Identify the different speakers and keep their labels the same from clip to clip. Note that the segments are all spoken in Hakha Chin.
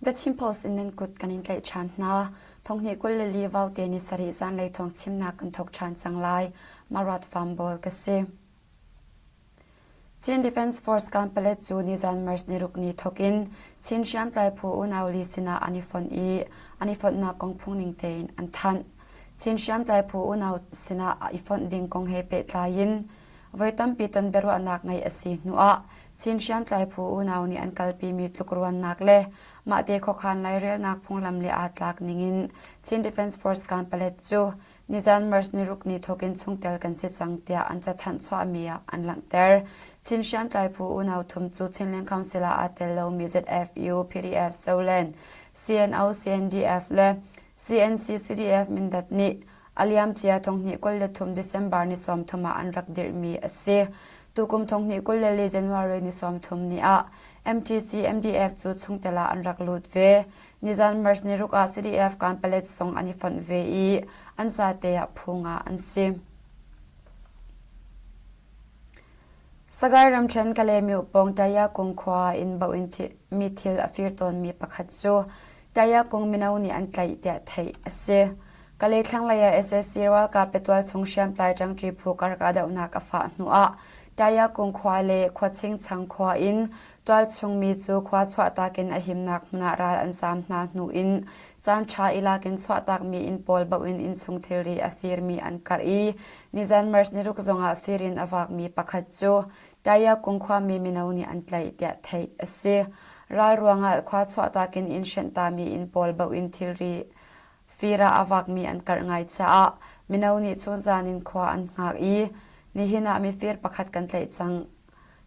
Speaker 1: The Chin Post in nan kut kan in tlaih ṭhan hna. Thonghnih 24 vaute ni sarih zanlei thawng chimnak kan thawk ṭhan cang lai. Marat Farm Bawl ka si. Chin Defence Force Kanpalet cu nizan March niruk ni thawk in Chin hriamtlai phu unau li sinah an i fonh i an i fonhnak kong phungning tein an thanh. Chin hriamtlai phu unau sinah i fonh ding kong he pehtlai in voi tampi ton biaruahnak ngeih a si hnuah Chin hriamtlai phu unau nih an kalpimi tlukruannak le mahte khuakhan lairelnak phunglam le aa tlak ningin Chin Defence Force Kanpalet cu Nizan March niruk ni thawkin chungtel kan si cang tiah an cathanh chuahmi ah an langhter. Chin hriamtlai phu unau thum cu Chinland Council ah aa tel lomi ZFU, PDF, Soland, CNO, CNDF le CNC, CDF Mindat nih a liamcia thonghnih 23 December ni 30 ah an rak dirhmi a si. Tukum thonghnih 24 January ni 30 ni ah MTC, MDF cu chungtel ah an rak lut ve. Nizan March niruk ah CDF Kanpalet zong an i fonh ve i an zate ah phu nga an si. Sagaing ramṭhen Kalaymyo pawng Tayakung khua in bo in mi thil a fir tawnmi pakhat cu Tayakung mino nih an tlaih tiah theih a si. Kalay thlanglei ah SAC ralkap le tualchung hriamtlai ṭangṭi phu kar kahdohnak a fah hnuah Tayakung khua le Khuachingchang khua in Tualchung mi cu khua chuahtak in a himnak hmun ah ral an zaam hna hnu in caanṭha i lak in chuahtakmi inn pawl baoh in innchung thilri a firmi an karh i nizan March niruk zongah fir in a vakmi pakhat cu Tayakung khuami mino nih an tlaih tiah theih a si. Ral ruangah khua chuahtak in inn hrenhtami inn pawl baoh in thilri fir ah a vakmi an karh ngai caah mino nih chunzan in khua an hngak i nihin ah mifir pakhat kan tlaih cang.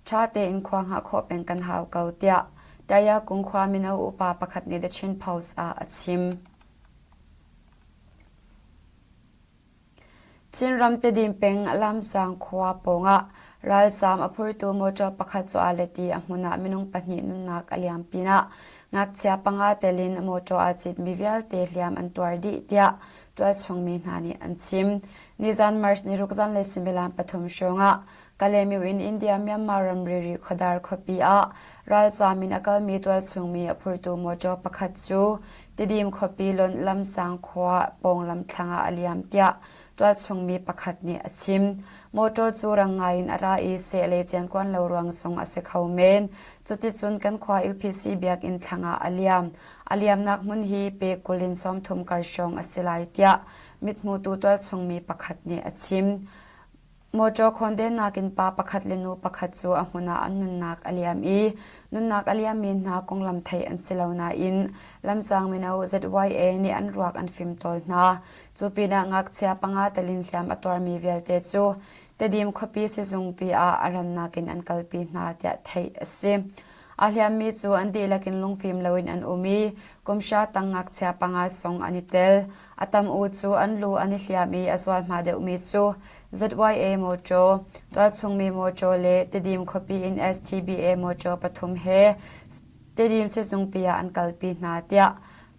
Speaker 1: Ṭha tein khua hngah khawh peng kan hau ko tiah Tayakung khua mino upa pakhat nih The Chin Post ah a chim. Chinram Tedim peng Lamsang khua pawngah ralzaam a phurtu motor pakhat cu aa let i a hmun ah minung pahnih nunnak a liam pinah ngakchia panga tel in motor aa citmi vialte hliam an tuar dih tiah tualchung mi hna nih an chim. Nizan March niruk zanlei suimilam pathum hrawngah Kalaymyo in India-Myanmar ramri Rihkhawdar khuapi ah ralzaam in a kalmi tualchungmi a phurtu mawṭaw pakhat cu Tidim khuapi lonh lamsang khua pawng lamthlang ah a liam tiah tualchungmi pakhat nih a chim. Mawṭaw cu rang ngai in a ra i seh le ciankuan lo ruang zong a si kho men. Cuticun kan khua UPC biakinn thlang ah a liam. A liamnak hmun hi pe 20 in 30 kar hrawng a si lai tiah mithmutu tualchungmi pakhat nih a chim. Mawṭaw khawndennak in pa pakhat le nu pakhat cu a hmun ah an nunnak a liam i nunnak a liammi hna konglam theih an si lo nain lamsang mino ZYA nih an ruak an fimtawl hna. Cu pinah ngakchia panga telin hliam a tuarmi vialte cu Tedim khuapi sizungpi ah a rannak in an kalpi hna tiah theih a si. Aa hliammi cu an dihlak in lungfim loin an um i kumhra tang ngakchia panga zong an i tel. A tam u cu an lu an i hliam i a zualhma deuhmi cu ZYA mawṭaw, tualchungmi mawṭaw le Tedim khuapi in STBA mawṭaw pathum he Tedim sizungpi ah an kalpi hna tiah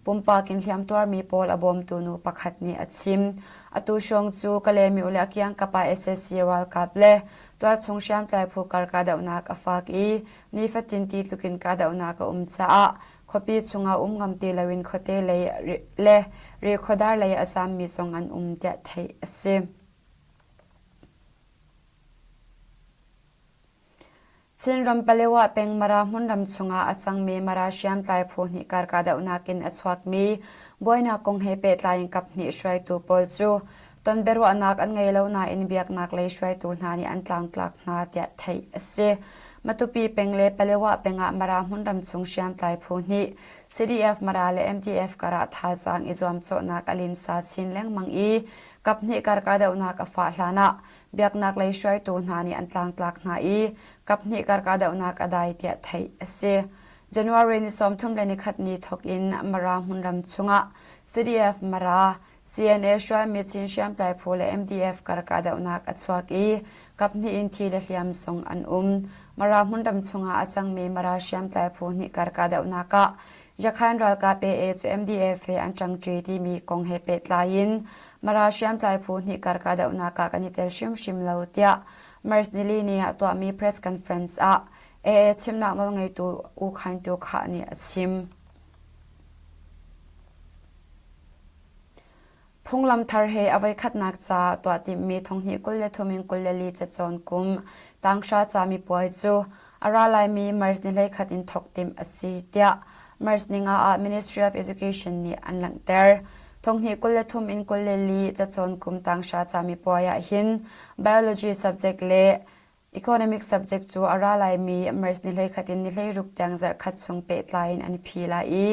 Speaker 1: pumpak in hliamtuarmi pawl a bawmtu nu pakhat nih a chim. Atu hrawng cu Kalaymyo le a kiangkap ah sac ralkap le tualchung hriamtlai phu kar kahdohnak a fak i nifatin ti tlukin kahdohnak a um caah khuapi chungah um ngam ti loin khuate lei le Rihkhawdar lei a zaammi zong an um tiah theih a si. Chinram Palewa peng Mara hmunram chungah a cangmi Mara hriamtlai phu hnih kar kahdohnak in a chuakmi buainak kong he pehtlai in kaphnih hruaitu pawl cu ton biaruahnak an ngei lo nain biaknak lei hruaitu hna nih an tlangtlak hna tiah theih a si. Matupi peng le Palewa peng ah Mara hmunram chung hriamtlai phu hnih CDF Mara le MDF karah thazaang i zuamcawhnak a linsa chin lengmang i kaphnih kar kahdohnak a fah hlanah biaknak lei hruaitu hna nih an tlangtlak hna i kaphnih kar kahdohnak a dai tiah theih a si. January ni 31 ni thawk in Mara hmunram chungah CDF Mara, CNA hruaimi Chin hriamtlai phu le MDF kar kahdohnak a chuak i kaphnih in thi le hliam zong an um. Mara hmunram chungah a cangmi Mara hriamtlai phu hnih kar kahdohnak ah Yakhan ralkap AA cu MDF he an ṭangṭi timi kong he pehtlai in Mara hriamtlai phu hnih kar kahdohnak ah kan i tel hrimhrim lo tiah March nili ni ah tuahmi press conference ah AA chimnak nawlngeitu U Khaing Tu Khah nih a chim. Phunglam thar he a voikhatnak ca tuah timhmi thonghnih 23 in 24 cacawn kum tanghra camipuai cu a ra laimi March ni 11 in thawk timh a si tiah March ni nga ah Ministry of Education nih an langhter. Thonghnih 23 in 24 cacawn kum tanghra camipuai ah hin Biology subject le Economic subject cu a ra laimi March ni 11 in ni 16 tiang zarhkhat chung pehtlai in an i phi lai i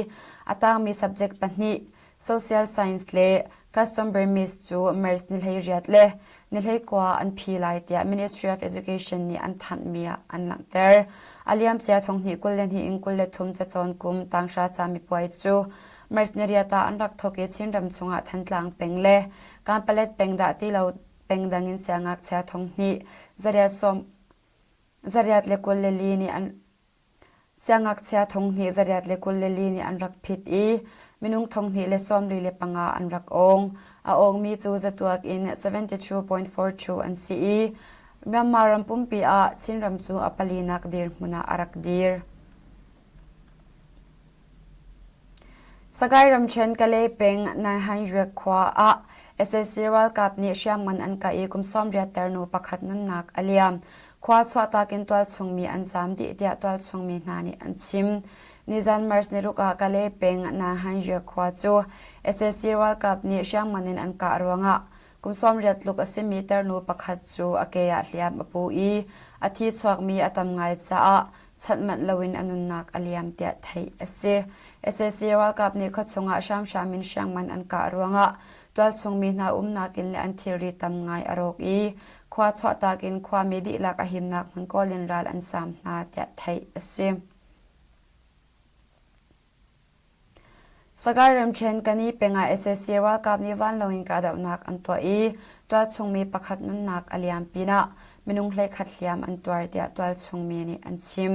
Speaker 1: a tangmi subject pahnih Social Science le Custom Burmese cu March ni 18 le ni 19 an phi lai tiah Ministry of Education nih an thanhmi ah an langhter. A liamcia thonghnih 22 in 23 cacawn kum tanghra camipuai cu March ni riat ah an rak thawk i Chinram chungah Thantlang peng le Kanpalet peng dah ti lo peng dang in siangngakchia thonghnih zariat sawm zariat le 24 nih an siangngakchia thonghnih zariat le 24 nih an rak phit i minung thonghnih le 45 an rak awng. A awngmi cu zatuak in 72.42 an si i Myanmar ram pumpi ah Chinram cu a palinak dirhmun ah a rak dir. Sagaing ramṭhen Kalay peng Naihanriak khua ah sac ralkap nih hriamngan an kah i kum 80 tarnu pakhat nunnak a liam. Khua chuahtak in tualchung mi an zaam dih tiah tualchung mi hna nih an chim. Nizan March niruk ah Kalay peng Naihanriak khua cu sac ralkap nih hriamngan in an kah ruangah kum 80 tluk a simi tarnu pakhat cu a ke ah hliam a pu i a thi chuakmi a tam ngai caah chanh manh loin a nunnak a liam tiah theih a si. Sac ralkap nih khuachung ah hramhram in hriamngan an kah ruangah tualchung mi hna umnak inn le an thilri tam ngai a rawk i khua chuahtak in khuami dihlak a himnak hmun kawl in ral an saam hna tiah theih a si. Sagaing ramṭhen Kani peng ah sac ralkap nih vanlawng in kahdohnak an tuah i tualchung mi pakhat nunnak a liam pinah minung 11 hliam an tuar tiah tualchung mi nih an chim.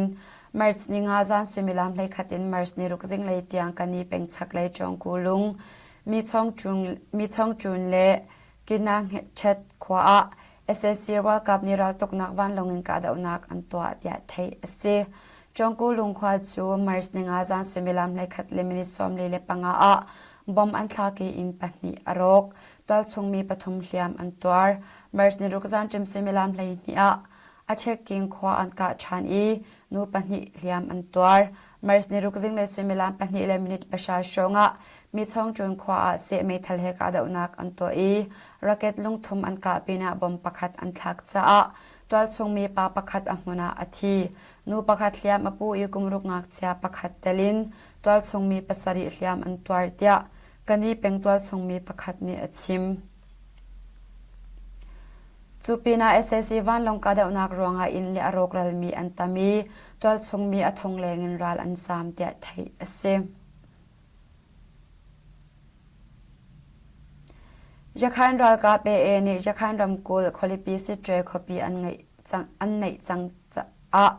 Speaker 1: March ni nga zan suimilam 11 in March ni ruk zinglei tiang Kani peng chaklei Ṭawngku lung mi Chongṭun le Kinangchet khua ah sac ralkap nih raltuknak vanlawng in kahdohnak an tuah tiah theih a si. Cawngku lungkhua cu March ninga zan suimilam 11 le minute 45 ah bomb an thlak i inn pahnih a rawk. Tualchung mi pathum hliam an tuar. March ni ruk zanṭim suimilam 12 ah a checking khua an kah ṭhan i nu pahnih hliam an tuar. March ni ruk zinglei suimilam pahnih le minute pahra hrawng ah Michawngṭun khua ah seh meithal he kahdohnak an tuah i raket lungthum an kah pinah bomb pakhat an thlak caah tualchung mi pa pakhat a hmun ah a thi. Nu pakhat hliam a pu i kum ruk ngakchia pakhat tel in tualchung mi pasarih hliam an tuar tiah Kani peng tualchung mi pakhat nih a chim. Cu pinah sac vanlawng kahdohnak ruangah inn le a rawkralmi an tam i tualchung mi a thong leng in ral an zaam tiah theih a si. Yakhain ralkap AA nih Yakhain ramkulh khualipi Sittwe khuapi an neih cang caah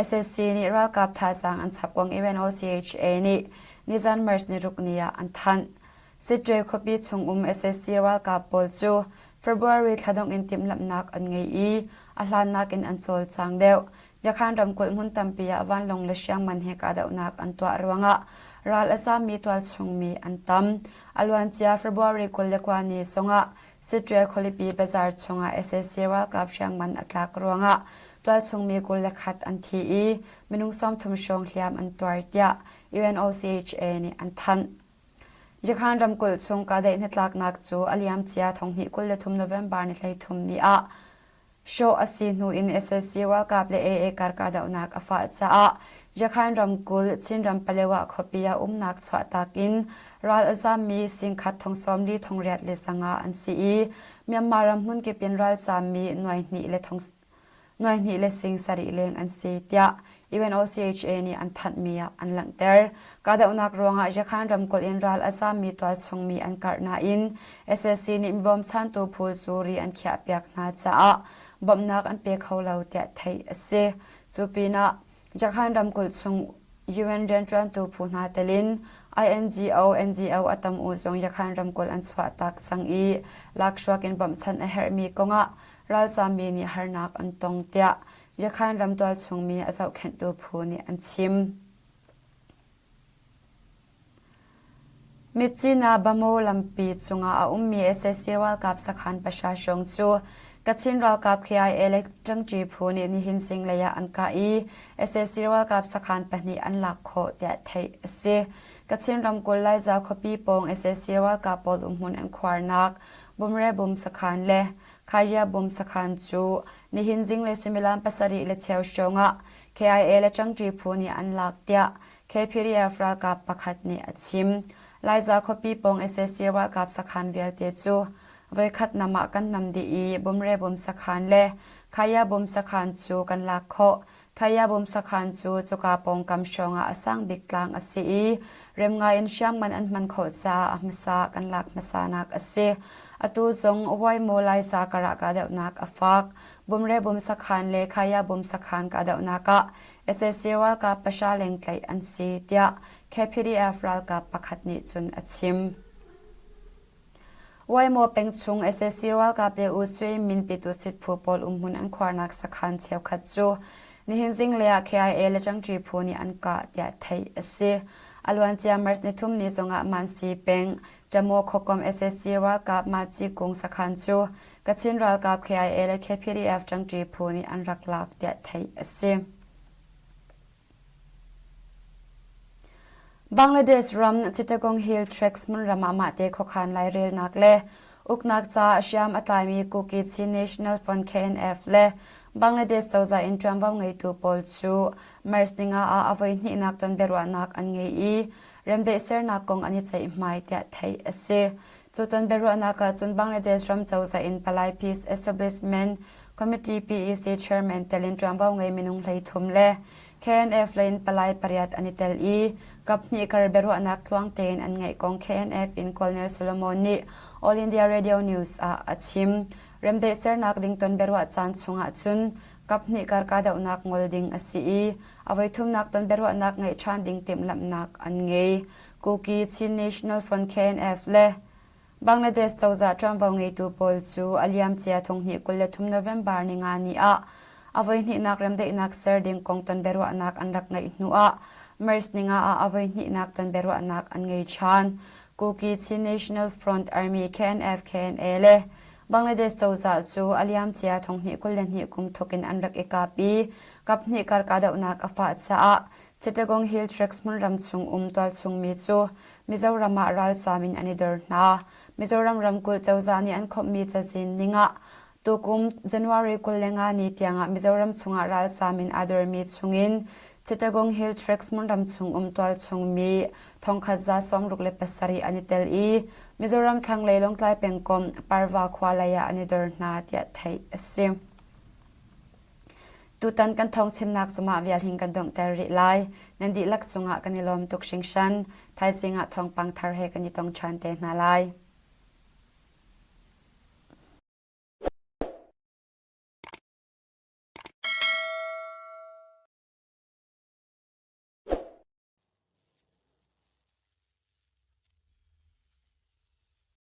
Speaker 1: sac nih ralkap thazaang an chap kong UNOCHA nih nizan March niruk ni ah an thanh. Sittwe khuapi chungum sac ralkap pawl cu February thla dongh in timhlamhnak an ngei i a hlannak in an cawlcang deuh. Yakhan ramkulh hmun tampi ah vanlawng le hriamngan he kahdohnak an tuah ruangah ral a zaammi tualchung mi an tam. A luancia February 29 ni zongah Sittwe khualipi bazaar chungah sac ralkap hriamngan a tlak ruangah tualchung mi 21 an thi i minung 30 hrawng hliam an tuar tiah UNOCHA nih an thanh. Yakhan ramkulh chung kahdaih hnatlaknak cu a liamcia thonghnih 23 November ni 33 ni ah Hrawh a si hnu in sac ralkap le AA kar kahdohnak a fah caah Yakhain ramkulh Chinram Palewa khuapi ah umnak chuahtak in ral a zaammi singkhat thong 40 thong riat le sanga an si i Myanmar ram hmunkip in ralzaammi nuai hnih le thong nuai hnih le sing sarih leng an si tiah UNOCHA nih an thanhmi ah an langhter. Kahdohnak ruangah Yakhan ramkulh in ral a zaammi tualchung mi an karh nain sac nih mibawmchantu phu cu ri an khiahpiak hna caah bawmhnak an pe kho lo tiah theih a si. Cu pinah Yakhan ramkulh chung UN rianṭuantu phu hna telin INGO, NGO a tam u zong Yakhan ramkulh an chuahtak cang i lakhruak in bawmhchanh a herhmi kongah ralzaammi nih harnak an tong tiah Yakhan ram tualchung mi a zohkhenhtu phu nih an chim. Myitkyina Bamaw lampi cungah a ummi sac ralkap sakhan pahra hrawng cu Kachin ralkap KIA le ṭangṭi phu nih nihin zinglei ah an kah i sac ralkap sakhan pahnih an lak khawh tiah theih a si. Kachin ramkulh Laiza khuapi pawng sac ralkap pawl umhmun an khuarnak Bumre bum sakhan le Khaya bum sakhan cu nihin zinglei suimilam pasarih le cheu hrawng ah KIA le ṭangṭi phu nih an lak tiah KPDF ralkap pakhat nih a chim. Laiza khuapi pawng sac ralkap sakhan vialte cu voikhat nam ah kan nam dih i Bumre bum sakhan le Khaya bum sakhan cu kan lak khawh. Khaya bum sakhan cu cuka pawngkam hrawngah a sang bik tlang a si i rem ngai in hriamngan an hman khawh caah a hmasa kan lak hmasanak a si. Atu zong Waimo Laiza karah kahdohnak a fak. Bumre bum sakhan le Khaya bum sakhan kahdohnak ah sac ralkap pahra leng tlaih an si tiah KPDF ralkap pakhat nih cun a chim. Waimaw peng chung sac ralkap le U Sui Min Pitusit phu pawl umhmun an khuarnak sakhan cheukhat cu nihin zinglei ah KIA le ṭangṭi phu nih an kah tiah theih a si. A luancia March nithum ni zongah Mansi peng Ṭamaw khuakom sac ralkap Maci Kung sakhan cu Kachin ralkap KIA le KPDF ṭangṭi phu nih an rak lak tiah theih a si. Bangladesh ram Chittagong Hill Tracts hmunram ah mahte khuakhan lairelnak le uknak caah hriam a tlaimi Kuki Chin National Front KNF le Bangladesh cozah in ṭuanvo ngeitu pawl cu March ninga ah a voihnihnak ton biaruahnak an ngei i remdaih sernak kong an i ceihmai tiah theih a si. Cu ton biaruahnak ah cun Bangladesh ram cozah in Palai Peace Establishment Committee PEC chairman tel in ṭuanvo ngei minung 13 le KNF lei in palai pariat an i tel i kaphnih kar biaruahnak tluang tein an ngeih kong KNF in Colonel Solomon nih All India Radio News ah a chim. Remdaih sernak ding ton biaruah caan chungah cun kaphnih kar kahdohnak ngol ding a si i a voithumnak ton biaruahnak ngeih ṭhan ding timhlamhnak an ngei. Kuki Chin National Front KNF le Bangladesh cozah ṭuanvo ngeitu pawl cu a liamcia thonghnih 23 November ninga ni ah a voihnihnak remdaihnak ser ding kong ton biaruahnak an rak ngeih hnu ah March ninga ah a voihnihnak ton biaruahnak an ngei ṭhan. Kuki Chin National Front Army KNF KNA le Bangladesh cozah cu a liamcia thonghnih 22 kum thawk in an rak i kap i kaphnih kar kahdohnak a fah caah Chittagong Hill Tracts hmunram chung um tualchung mi cu Mizoram ah ralzaam in an i dor hna. Mizoram ramkulh cozah nih an khawmhmi cazin ning ah tukum January 25 ni tiangah Mizoram chungah ralzaam in aa dormi chungin Chittagong Hill Tracts hmunram chung um tualchung mi thongkhat za 67 an i tel i Mizoram thlanglei Lawngtlai pengkomh Parva khua lei ah an i dor hna tiah theih a si. Tutan kan thawngchimnak cu mah vial hin kan donghter rih lai. Nan dihlak cungah kan i lawm tuk hringhran. Thaizing ah thawngpang thar he kan i tong ṭhan te hna lai.